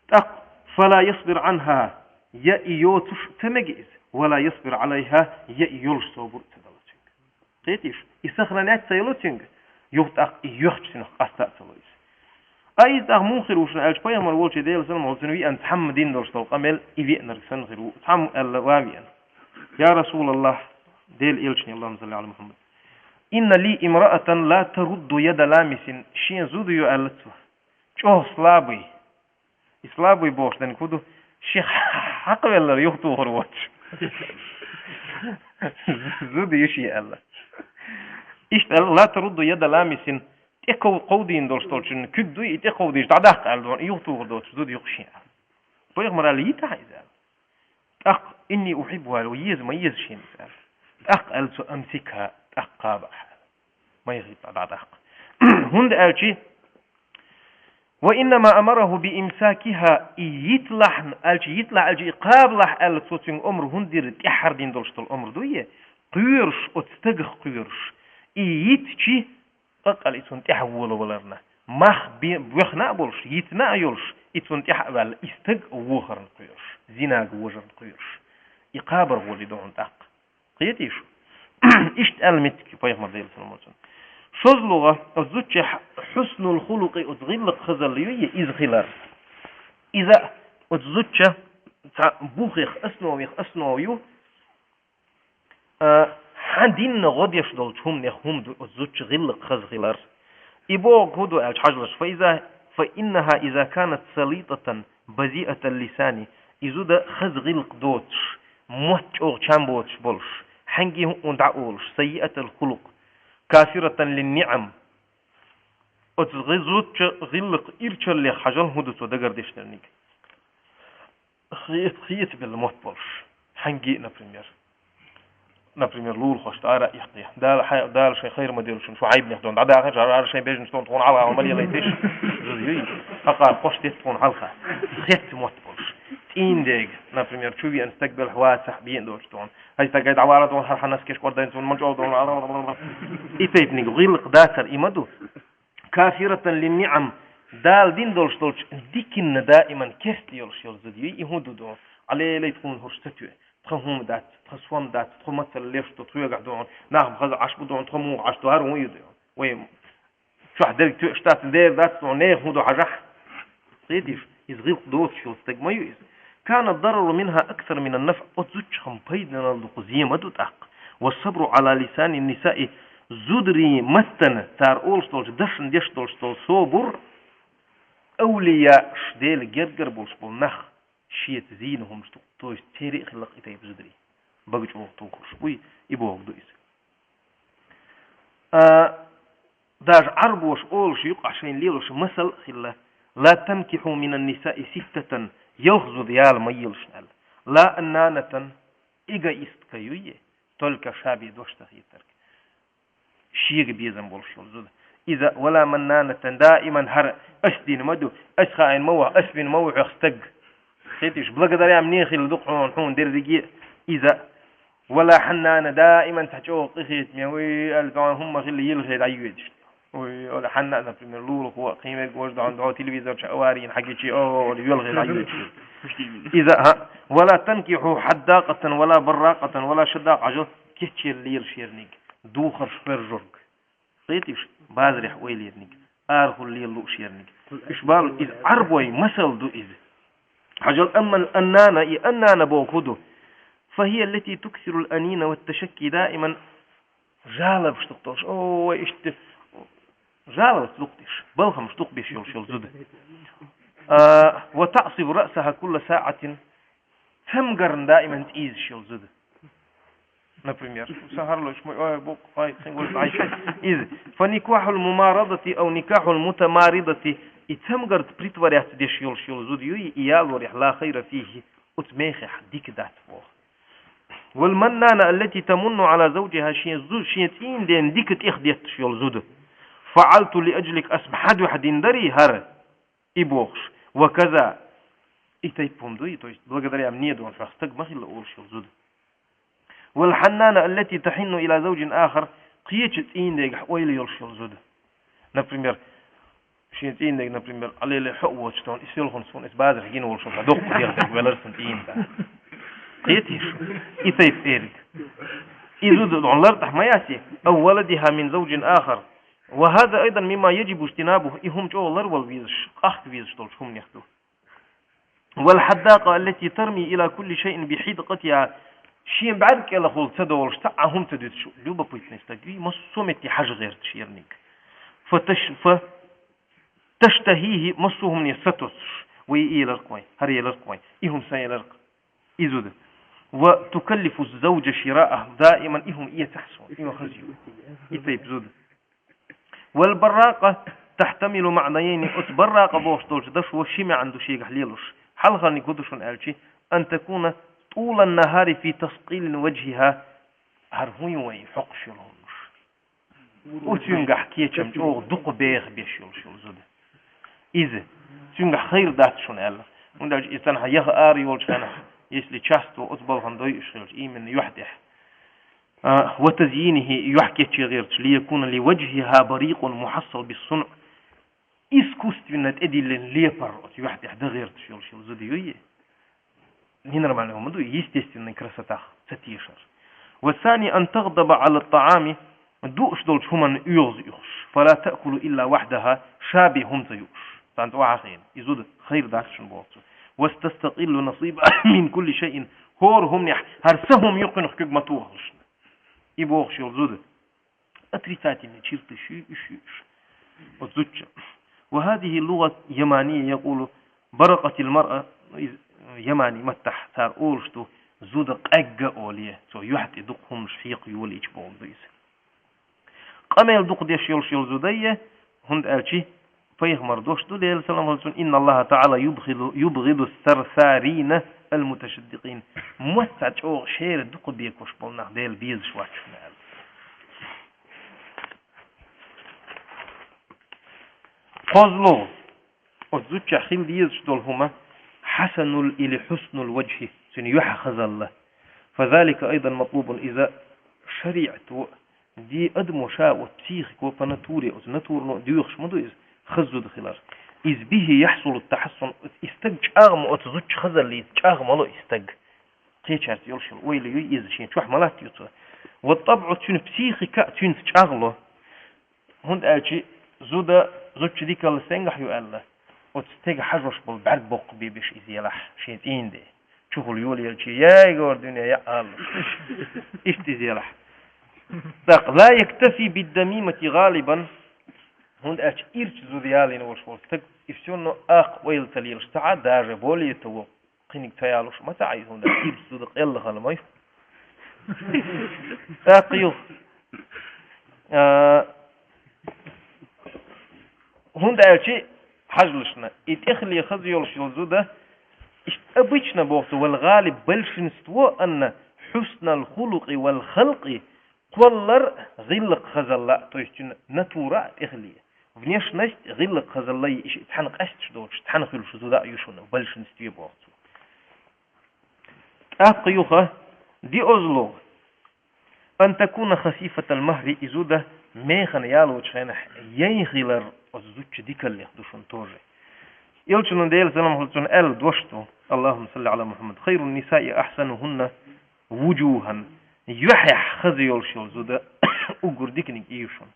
ТӀаккха фала ясбир анха, я и йоцуш а ца мега иза, вала ясбир алайха, я и йолуш собар а ца дала цуьнга. Кхетий шу? И сохранять ца йолу цуьнга, юха тӀаккха и йоьхча цуьнах къаста а ца ло иза. Ткъа иза тӀаккха муха хир ву шуна аьлча, пайхамар волчу Делан салам волу цуьнан виъна цхьамма дин долуш долу къамел и веанарг санна хир ву. Цхьамма аьлла, ва веана: «Я Расулаллах, Делан элчане, Аллахумма салли ала Мухаммад, инна ли имраатан ла тарудду яда ламисин, шен зуда ю», аьлла цо. ЧӀогӀа слабый. И слабый бохуш дерг хӀун ду? Шен хьакхавеллар юхатухур воцуш. Зуда ю шен аьлла. Иштта аьлла, ла тарудду яда ламисин, тӀе ков-, кховдийна долуш долчун куьг дуй, и тӀе кховдийча дӀадаккха аьлла дона, и юхатухур доцуш зуда ю-кх шен аьлла. Пайхамар аьлла, йита хьан иза аьлла. ТӀаккха, инни ухиббуху аьлла, еза ма еза шена иза аьлла. ТӀаккха аьлла цо, амсикха, тӀаккха кхаба ахьа аьлла. Ма яхийта дӀадаккха. ХӀунда аьлча, ва иннама амараху би имсакиха, и йиталахь аьлча, йиталахь аьлча, и кхабалахь аьлла цо цуьнга омра хӀунда дира, тӀаьххьара дина долуш долу омра дуй, кхоьруш, оцу стагах кхоьруш. И йитчи, Къакъала и цунна тӀехьа волаваларна. Мах бе-, боьхна а болуш, йитина а йолуш, и цунна тӀехьа а ваьлла, и стаг а вохарна кхоьруш, зинага вожарна кхоьруш. И кхабар гӀоле ду хьуна тӀаккха. Кхетий шу? Иштта аьлла меттиг ю пайхамар Делан салам цунна. ШозлагӀа, оцу зудчехь хьуснул хулукъи, оцу гӀиллакх хазалла ю, иза хилар. Иза оцу зудча цхьа бухех, основех основа ю, а, хьан динна гӀо деш долчу хӀуманех хӀума ду оцу зудча гӀиллакх хаза хилар. И боху хӀун ду аьлча хьажалаш, фа иза, фа иннаха иза канат салитатан базиатал лисани, и зуда хаза гӀиллакх доцуш, мотт чӀогӀа чам боцуш болуш, хьаьнгий хӀуъун дӀа олуш, сайиатал хулукъ, кафиратан лин ниӀам. Оцу гӀи-, зудча гӀиллакх ирчаллех хьажал хӀун ду цо дагардеш дерниг. Хи-, хица белла мотт болуш. Хьаьнгий, например. Например, лулахошна ара а иккхи. Дала хьай-, Дала шайн хайр ма делла шуна, шу Ӏайбанех дон дӀадахар, ара шайн бежнаш дон тхуна хьалха ма лелайтеш. Зуда юй. Хьакъара кхош детта тхуна хьалха. Хетта мотт болуш. ЦӀийндега, например, чу веана стаг белахь вацахь бен доцу тхуна. Хьай стагай дӀавала тхуна, хьан хьан наскеш кӀордайн цунна, ма чӀогӀа дон. И тайпаниг гӀиллакх дацар и ма ду. Кафиратан лин ниӀам, Дала дина долуш долчу диканна даиман керста йолуш йолу зуда юй, и хӀун ду ду? Ӏалелай тхуна хӀорш ца тоьа. Тхан хӀума дац, тхан сом дац, тхо мацалла леш ду, тхоьгахь ду, нах ма хаза Ӏаш бу ду, тхо муха Ӏаш ду, хӀара хӀун ю ду? Вай чохь дерг тоьаш дац, дер дац, тхо нехан хӀун ду хьажахь? Кхетий шу, иза гӀиллакх доцуш йолу стаг ма ю иза. Кана дарару минха аксар мина нафъ, оцу зудчух-м пайданал дукха зен ма ду тӀаккха. Ва сабру Ӏала лисани нисаи, зударийн маттана цара олуш долчу дашна деш долуш долу собар, авлияаш Делан гергара болуш болу нах шеца зийна хӀуманаш ду, то есть церан а хилла-кх и тайпа зударий. Бага чӀогӀа тухуш буй, и боху ду иза. А, Даже Ӏарбоша олуш юкъахь шайна лелош масал а хилла: «Ла танкихьу минан нисаи ситтатан», ялх зуда яла ма елаш аьлла. «Ла аннанатан», эгоистка юй, только ша бен дош ца хетарг. Шега безам болуш йолу зуда. Иза: «Ва ла маннанатан», даиман хӀара ас дина ма ду, ас хаийна ма ву, ас вина ма ву хьох стаг. Хетиш, благодаря мне хилла ду хьуна, хьуна дерриге а иза. «Ва ла хьаннана», даиман цхьа чӀогӀа къинхетаме, вуй, аьлла, дӀа хӀумма хилла йилхе дӀайоьдуш. Вуй, ола хьанна, например, лулахо а, кхин верг вожа дӀа, дӀо телевизор чу аварийна хьагичи, о, ола йоьлхе дӀайоьдуш. Иза, хӀа. «Ва ла танкихьу хьаддакъатан, ва ла барракъатан, ва ла шаддакъ», хьажал, кечъелла лела шерниг, духарш хьоьржург. Кхетиш, базарехь ойла ерниг, арахула лела лууш ерниг. Уьш балу иза Ӏарбой масал ду иза. Хьажал, амма аннана, и аннана боху хӀун ду? «Фахия лати туксирул анина ва ташакки», даиман жалобаш дукха долуш. Ой, иштта жалобаш дукха деш, балхамаш дукха беш йолуш йолу зуда. А, «ва таъсибу раъсаха кулла саъатин», цамгарна даиман цӀийзаш йолу зуда. Например, сан хӀара лойш ма, ой, бу, ой, кхин гуш дӀайша. Иза: «Фа никахьул мумарадати ав никахьул мутамаридати», и цамгарца притворяться деш йолуш йолу зуда юй, и ялорехь, «ла хайра фихи», оцу мехехь дика дац боху. «Вал маннана аллати тамунну Ӏала завджиха», шен зу-, шен цӀийнден дика тӀех детташ йолу зуда. «Фаъалту ли аджлик», ас хьан дуьхьа дина дарий хӀара? И бохуш. «Ва каза». И тайпа хӀума дуй, то есть благодаря мне дон хьох стаг ма хилла олуш йолу зуда. «Вал хьаннана аллати тахьинну ила завджин ахар», кхечу цӀийндегахь ойла йолуш йолу зуда. Например, шен цӀийндег, например, Ӏалеле хьо а воцуш тхуна, и селхунца тхуна, иза базарахь гина волуш, сан доккха дегӀ дерг велар сан цӀийнда. Кхетиш? И тайпа эриг. И зуда дон лар тӀехь ма яси, «ав валадиха мин завджин ахар». «Ва хаза айдан мимма яджибу иджтинабуху», и хӀума чӀогӀа ларвала везаш, къахка везаш долчу хӀуманех ду. «Вал хьаддакъа аллати тарми ила кулли шайин би хьидкъатиха», шен бӀаьрг кӀелахула ца долуш, цхьа а хӀума ца дуьтуш, любопытный стаг, и массо а метте хьажа гӀерташ ерниг. «Фа таш-, фа таштахихи», массо а хӀумане сатосуш, вай и еларх вай, хӀара еларх вай, и хӀума сан еларх, и зуда. «Ва тукаллифу завджа ширааху», даиман и хӀума эцахь суна, и ма хаза ю. И тайпа зуда. «Вал барракъа тахьтамилу маънайни», оцу барракъа бохуш долчу дашо ши маьӀна ду шегахь лелуш. Хьалхарниг хӀун ду шуна аьлчи: «Ан такуна тулан нахари фи таскъилин ваджхиха». ХӀара хӀун ю вай хьокхуш йолу хӀуманаш? Оцуьнгахь кечам чӀогӀа дукха беха беш йолуш йолу зуда. Иза. Цуьнгахь хайр дац шуна аьлла. ХӀунда аьлча и цхьанхьа яха ара йолчу хенахь, если часто оцу балхана дойуш хилча, именно юьхь тӀехь. وتزيينه, юхь кечъян гӀерташ, ليكون لوجهها بريق محصل بالصنع, искусственно тӀедиллина лепар оцу юхь тӀехь дан гӀерташ йолуш йолу зуда юй. Ненормальный хӀума ду, естественный красотах ца тешар. والثاني أن تغضب على الطعام, дууш долчу хӀуманна оьгӀаз оьхуш, فلا تأكل إلا وحدها, ша бен хӀума ца юуш. Цхьаьна тӀе охьахиъна, и зуда хайр дац шуна боху цо. وتستقل نصيبها من كل شيء, хӀора хӀуманехь хӀара сан хӀума юккъинах куьг ма тохалашна. И бохуш йолу зуда. Отрицательный черташ ю, уьш ю уьш. Оцу зудчун. وهذه لغة يمانية يقول برقت المرأة, иза ямани маттахь цара олуш ду, зуда къегга олий, цо юьхь тӀе дукха хӀуманаш хьекха йолийча бохург ду иза. Къамел дукха деш йолуш йолу зуда ю, хӀунда аьлча пайхамар дош ду, Делан салам хуьлда цунна: إن الله تعالى يبغض, يبغض الثرثارين المتشدقين. Мотт цхьа чӀогӀа шера дукха бекош болу нах Дела безаш вац шуна аьлла. КхозлагӀа, оцу зудчехь хила дезаш долу хӀума حسن или حسن الوجه, цуьнан юьхь хазалла. فذلك أيضا مطلوب, иза шариӀато, ди адамо ша оцу психико по натуре, оцу натурано доьхуш ма ду иза, хаза зуда хилар. إذ به يحصل التحصن, и стаг чӀагӀ ма, оцу зудчун хазаллица чӀагӀ ма ло и стаг. Кхечаьрца йолуш йолу ойла юй иза, шен чохь ма латтайо цо. والطبع, цуьнан психика а цуьнца чӀагӀ ло. ХӀунда аьлча зуда, зудчун дикалла стенгахь ю аьлла, оцу стеган хьажош болу бӀаьрг боккха бебеш иза елахь, шен цӀийнан де. Чухула йолаелча, яй гора дуьне яа алалуш. Иштта иза елахь. ТӀаккха لا يكتفي بالذميمة غالبا, хӀунда аьлча ирча зуда ялийна волуш волу стаг, и всё равно акха ойла ца лелаш ца Ӏа, даже более того, кхиниг ца ялуш ма ца Ӏа, хӀунда аьлча ирча зуда къелла хала ма ю. ТӀаккха юха. А, хӀунда аьлча, хьажалаш шуна, и тӀехле хаза йолуш йолу зуда, иштта обычно боху цо, والغالب, большинство, أن حسن الخلق والخلق, кхоллар а, гӀиллакх хазалла а, то есть цуьнан натура а тӀехле. Внешность, гӀиллакх хазалла а, и шиъ цхьаьна къаьсташ доцуш, цхьаьна хуьлуш зуда а ю шуна, в большинстве боху цо. ТӀаккха юха, диъазло, أن تكون خفيفة المهر, и зуда механа ялочу хенахь яйна хилар оцу зудчун дикаллех ду шуна тоже. Элчано, Делан салам хуьлда цунна, аьлла дош ду, اللهم صل على محمد: خير النساء أحسنهن وجوها, юьхьехь хаза йолуш йолу зуда уггар диканиг и ю шуна.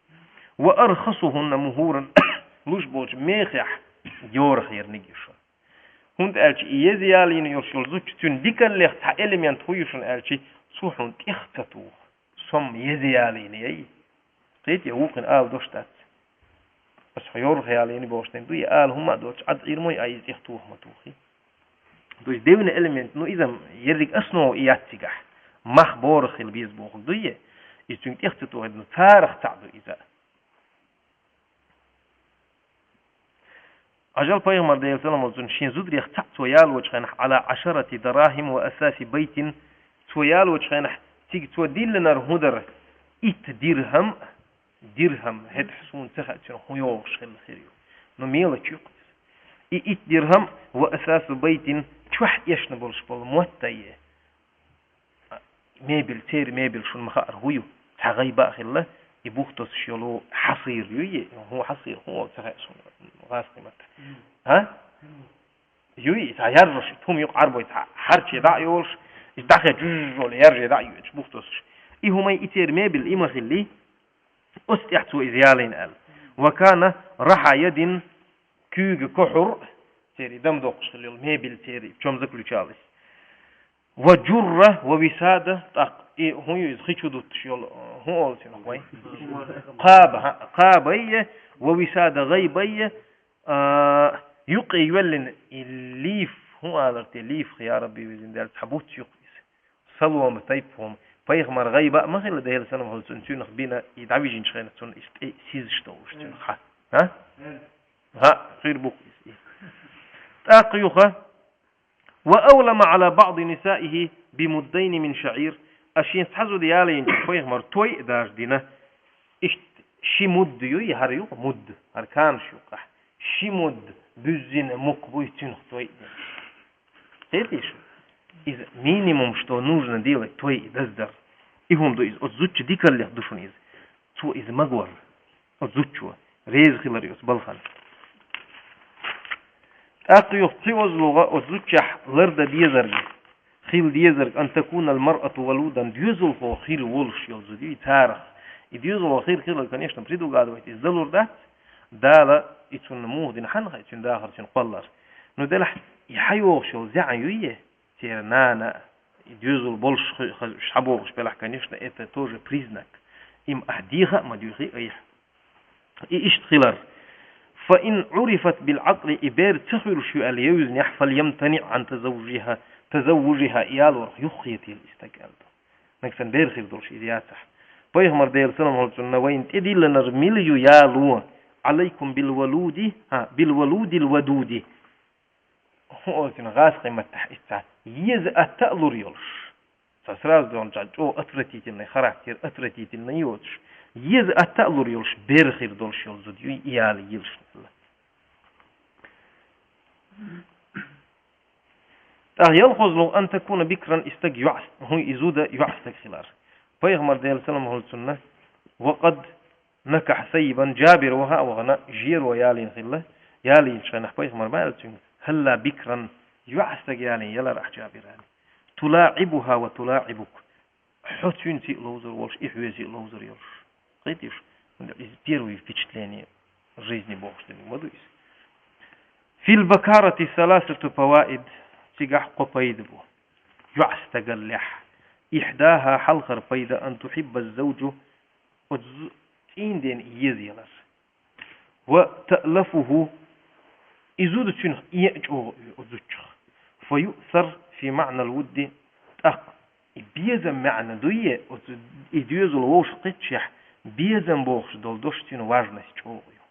وأرخصهن مهورا, луш болчу мехехь йорах ерниг ю шуна. ХӀунда аьлча и еза ялийна йолуш йолу зудчун дикаллех цхьа элемент хӀун ю шуна аьлча, цо хьуна тӀех ца туху. Со-м еза ялийна яй. Кхетий, вукхуьнан ала дош дац. Аса хьо йорах ялийна бохуш дерг ду, и ала хӀумма а доцуш, Ӏад Ӏийр мо а иза тӀех тоха ма тухий. То есть девна элемент, ну, иза-м ерриг основа и яц цигахь. Мах борах хила беза бохург ду е? Иза цуьнга тӀех ца тухийта, ну, царах цхьаъ ду иза. Ажал пайхамар, Делан салам хуьлда цунна, шен зударех цхьаъ цо ялочу хенахь, على عشرة دراهم وأثاث بيت, цо ялочу хенахь, цига цо диллинарг хӀун дара? Итт дирхӀам, дирхӀам, хӀетахь суна ца хаьа цуьнан хӀун йогӀуш хилла хир ю. Ну, мелочь ю-кх иза. И итт дирхӀам, وأثاث بيت, чохь эшна болуш болу мотт а е. Мебель, церан мебель шуна ма хаара хӀун ю. Цхьа гӀайба а хилла, и бух тосуш йолу хьасир ю, е, хӀун хьасир, хӀун олу ца хаьа суна гӀазкхийн маттахь. А? Юй, и цхьа яржош, хӀума юкъа Ӏарбой цхьа хьарче дӀа а йолуш, и дӀахе жужжоле ярже дӀа а йоьдуш, бух тосуш. И хӀума и церан мебель и ма хилли, оцу тӀехь цо иза ялийна аьлла. وكان رحى يد, куьйга кохьур, церан дам доккхуш хилла йолу мебель церан, в чём заключалось. وجرة ووسادة, тӀаккха и хӀун ю иза хи чу дуттуш йолу, хӀун олу цунах вай? Кхаба, хӀа, кхабайе, ووسادة, гӀайбайе, а, юкъе йоьллина и лиф, хӀун алар те лиф, я Рабби, везин Дела, цхьа буц ю-кх иза. Солома тайпа хӀума. Пайхамар гӀайба а ма хилла, Делан салам хуьлда цунна, цунах бина и дӀавижинчу хенахь цунна иштта тӀе сизаш долуш цунах хьа. А? ХӀа, хир бу-кх иза. ТӀаккха юха, وأولم على بعض نسائه بمدين من شعير. А шен цхьа зуда ялийначу пайхамар той а дажа дина, иштта ши мудд ю, и хӀара ю-кх мудд, хӀара канаш ю-кх ахь. Ши мудд буьззина мукх буй цуьнах той а дина. Хетий шу? Иза минимум, что нужно делать, той и даздар. И хӀума ду иза, оцу зудчун дикаллех ду шуна иза. Цо иза магор, оцу зудчо, реза хилар оцу балхана. ТӀаккха юха пхиозлугӀа оцу зудчехь лардан дезарг, хила дезарг, أن تكون المرأة ولودا, доьзалхо хир волуш йолу зуда ю и царах. И доьзалхо хир хилар, конечно, предугадывать иза далур дац, Дала и цунна муха дина хьанна хаьа, цуьнан дахар, цуьнан кхоллар. Ну, делахь, и хьайогӀуш йолу зӀе ю е, церан нана, и доьзал болуш хи-, хаза уьш схьабогӀуш белахь, конечно, это тоже признак. Им ахь деха а ма дуьйхи айхьа. И иштта хилар. فإن عرفت بالعقل, и бер ца хуьлуш ю аьлла евзинехь, فليمتنع عن تزوجها, تزوجها, и ялорах юххетийла и стаг аьлла ду. Нагахь санна бер хир долуш иза яцахь. Пайхамар, Делан салам хуьлда цунна, вайна тӀедиллинарг мила ю яло: عليكم بالولود, а, بالولود الودود. ХӀун олу цуьнан гӀазкхийн маттахь иза? Еза атта а лур йолуш. Ца сразу дохьуш, чӀогӀа отвратительный характер, отвратительный йоцуш. Еза атта а лур йолуш, бер хир долуш йолу зуда ю и яло йилшна. ТӀаккха ялхозлугӀа: أن تكون بكرا, и стаг йоӀ-, хӀун, и зуда йоӀстаг хилар. Пайхамар, Делан салам хуьлда цунна: وقد نكح ثيبا, Джабир ваха а вахана, жеро ялийна хилла, ялийначу хенахь пайхамар ма аьлла цуьнга: هلا بكرا, йоӀстаг ялийна ялар ахь, Джабир, аьлла. تلاعبها وتلاعبك, хьо цуьнца а ловзур волуш, и хьоьца а ловзур йолуш. Кхетий шу? ХӀунда иза первое впечатление жизни бохуш дерг ма ду иза. في البكارة ثلاثة فوائد, цигахь кхо пайда бу. ЙоӀстагаллехь. إحداها, хьалхара пайда, أن يحب الزوج, оцу зу-, цӀийндена еза ялар. وتألفه, и зуда цуьнах э а чӀогӀа оьшу оцу зудчух. فيؤثر في معنى الود, тӀаккха и безам маьӀна дуй, оцу и доьзал вовшах кхеттачехь, безам бохуш долу дош цуьнан важность чӀогӀа ю.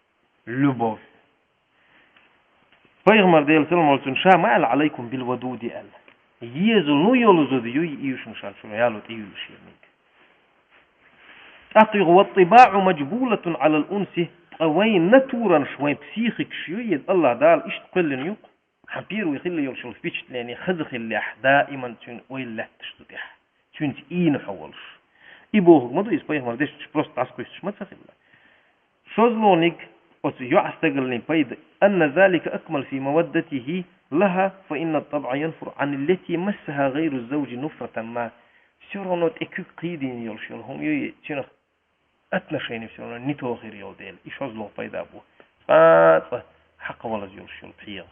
Любовь. Пайхамар, Делан салам хуьлда цунна, ша ма аьлла: عليكم بالودود, аьлла. Езалур йолу зуда юй и шуна, ша шуна яло тӀеюьйлуш ерниг. ТӀаккха юха: والطباع مجبولة على الأنس, ткъа вайн натураш, вайн психикаш ю иза, АллахӀ Дала иштта кхоьллина ю-кх. Хьан первый хилла йолуш йолу впечатление хаза хиллехь, даиман цуьнан ойла лаьтташ цу тӀехь. Цуьнца ийна хьо волуш. И бохург ма ду иза, пайхамар дешнаш просто дӀасакхуьйсуш ма ца хилла. ШозлагӀниг, оцу йоӀстагаллин пайда: أن ذلك أكمل في مودته لها، فإن الطبع ينفر عن التي مسها غير الزوج نفرة ما. Всё равно тӀе куьг кхийдийна йолуш йолу хӀума ю и, цуьнах отношение всё равно не то хир йолу дела. И шозлагӀа пайда бу. Цкъа-цкъа хьакхавалаза йолуш йолу пхьегӀа.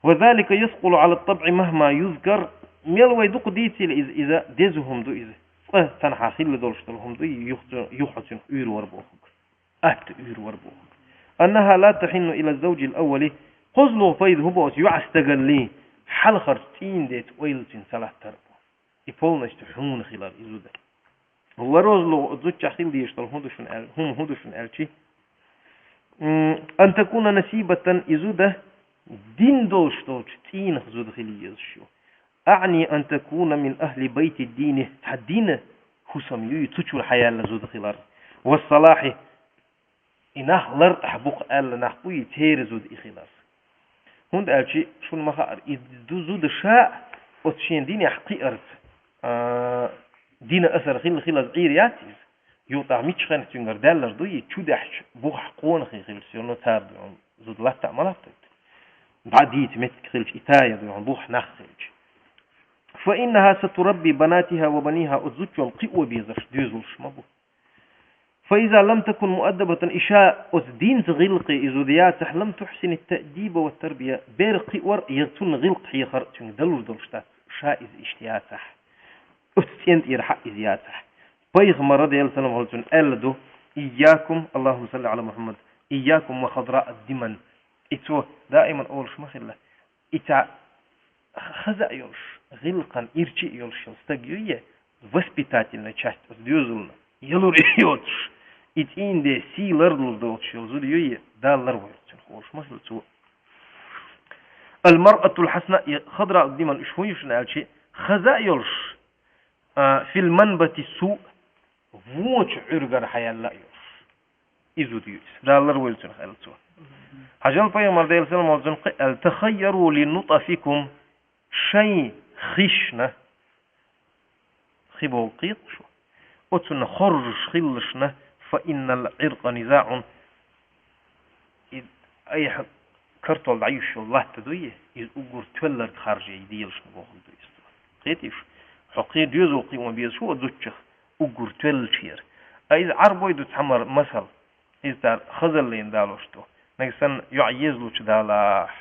وذلك يثقل على الطبع مهما يذكر. Мел вай дукха дийцийла иза, иза деза хӀума ду иза. Цкъа цхьанхьа хилла долуш долу хӀума ду, юха цу-, юха цуьнах уьйр вара бохург. Атта уьйр вара бохург. أنها لا تحن إلى الزوج الأول. КхозлагӀа пайда хӀун бу оцу йоӀстагаллин, хьалхарчу цӀийндеца ойла цуьнан ца латтар бу. И полностью хьуна хилар и зуда. ВорозлагӀа зудчохь хила дезаш долу хӀун ду шуна аьл-, хӀума хӀун ду шуна аьлчи? М, أن تكون نسيبة, и зуда дин долуш долчу цӀийнах зуда хила езаш ю. أعني أن تكون من أهل بيت الدين, цхьа дина хӀусам ю, цу чуьра хьаяьлла зуда хилар. والصلاح, и нах лартӀехь бу-кх аьлла нах бу и, церан зуда и хилар. ХӀунда аьлча шуна ма хаара, и ду зуда ша а оцу шен динехь кхиарца, а, дина асар хилла хилаза Ӏийр яц иза. Юха тӀаккха миччахьа цуьнгара даьллар ду и, чудаьхьча бухахь къонахий хилча, всё равно цара ду хьуна зуда латта а ма латтуьйту. ДӀа дийца меттиг хилча, и тая ду хьуна бухахь нах хилча. فإنها ستربي بناتها وبنيها, оцу зудчо-м кхио безарш доьзалш ма бу. فإذا لم تكن مؤدبة, и ша оцу динца гӀиллакхе и зуда яцахь, لم تحسن التأديب والتربية, бер кхиор а, я цунна гӀиллакх хьехар а цуьнга далур долуш дац, ша иза иштта яцахь. Оцу цӀен тӀера хьаъ иза яцахь. Пайхамара, Делан салам хуьлда цунна, аьлла ду: إياكم, اللهم صل على محمد, إياكم وخضراء الدمن. И цо даиман олуш ма хилла. И цхьа хаза а йолуш, гӀиллакхан ирча а йолуш йолу стаг ю е, воспитательная часть оцу доьзална ялур йоцуш, и цӀийнде сий ларлур доцуш йолу зуда ю е, Дала ларвойла цуьнан, олуш ма хилла цо. المرأة الحسناء, и خضراء الدمن, уьш хӀун ю шуна аьлчи, хаза а йолуш, а, في المنبت السوء, вончу Ӏуьргара хьаяьлла а йолуш. И зуда ю иза. Дала ларвойла цуьнах, аьлла цо. Хьажал, пайхамар, Делан салам хуьлда цунна, кхин аьлла: تخيروا لنطفكم, шайн хишна, Кхы боху кхеташ ву. Оцунна хоржуш хилалаш, فإن العرق نزاع. И айхьа картол дӀаюш йолу латта дуй, иза уггар тоьлларг харжа яй, и делаш ма бохург ду иза. Кхетий шу? Хьо кхин доьзал кхио безаш ву оцу зудчух уггар тоьллачера. А иза Ӏарбой ду цхьа мар-, масал. Иза цара хазаллина далош ду. Нагахь санна йоӀ езалучу далахь,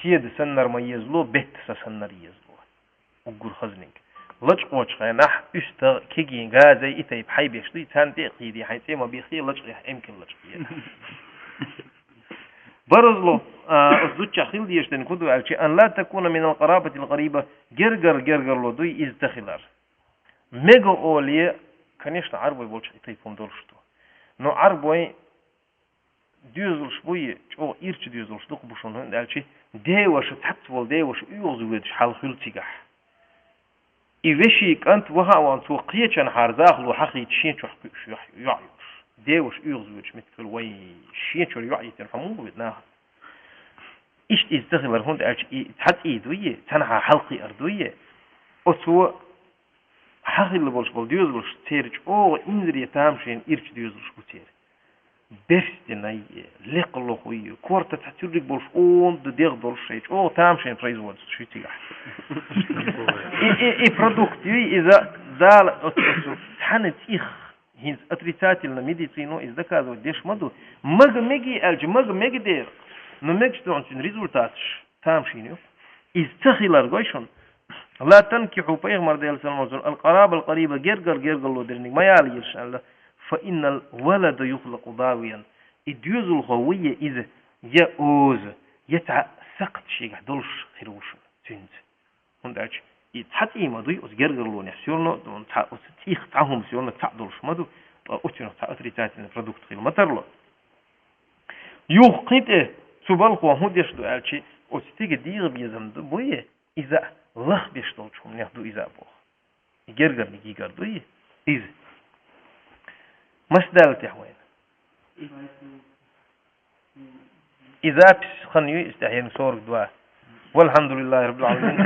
седа саннара ма езало, бетта са саннара езало. Уггар хазниг. Лачкъочу хенахь уьстагӀ, кегий, газий, и тайпа хьайбеш дуй, царна тӀе а кхийде, хьайн цӀе ма бехке, лачкъа, эмкал лачкъа. Баразло, а, оцу зудчехь хила дезаш дерг хӀун ду аьлча, أن لا تكون من القرابة القريبة, гергара гергарло дуй иза ца хилар. Мега оле, конечно, Ӏарбой болчу и тайпа хӀума долуш ду. Но Ӏарбой доьзалш буй, чӀогӀа ирча доьзалш дукха бу шуна, хӀунда аьлча деваша, цхьацца волу деваша оьгӀазвоьдуш хьал хуьлу цигахь. И вешин кӀант ваха а ван, цо кхечанхьара захало хьахийча, шен чохь кхуьуш йоӀ, йоӀ йолуш. Деваша оьгӀазвоьдуш меттиг хуьлу, вай, шен чуьра йоӀ йитина хьо муха ву нахана? Иштта иза ца хилар, хӀунда аьлча и цхьа цӀий дуй, цхьанхьа хьалакхиар дуй. Оцо хьахилла болуш болу доьзалш церан чӀогӀа инзаре тамашийна ирча доьзалш бу церан. Берстинай, лекха лохуй, корта цхьа цуьрриг болуш, онда дегӀ долуш шайн чӀогӀа тамашийна производство ю цигахь. И, и, и продукт юй иза, Дала оцу, оцу цхьана цӀих, хӀинца отрицательно медицина иза доказывать деш ма ду. Мага меги аьлча, мага мега дера. Но мегаш ду, цуьнан результаташ тамашийна ю. Иза ца хилар гой шуна. لا تنكحوا, пайхамар Делан салам алейкум, القرابة القريبة, гергара гергарло дерниг ма ялийла шуна аьлла, فإن الولد يخلق ضاويا. И доьзалхо вуй иза, я оза, я цхьа сакхт шегахь долуш хир ву шуна цуьнца. ХӀунда аьлча и цхьа цӀий ма дуй, оцу гергарлонехь всё равно, цхьа оцу цӀих цхьа хӀума всё равно цхьаъ долуш ма ду, ткъа оцунах цхьа отрицательный продукт хила ма тарло. Юха кхин тӀе цу балхо хӀун деш ду аьлча, оцу стеган дегӀан безам ду, буй, иза лахбеш долчу хӀуманех ду иза а боху. И гергарниг йигар дуй иза. Мас даьлла техьа вайна? И запись хан юй, иза тӀехь ерг сорок два. والحمد لله رب العالمين.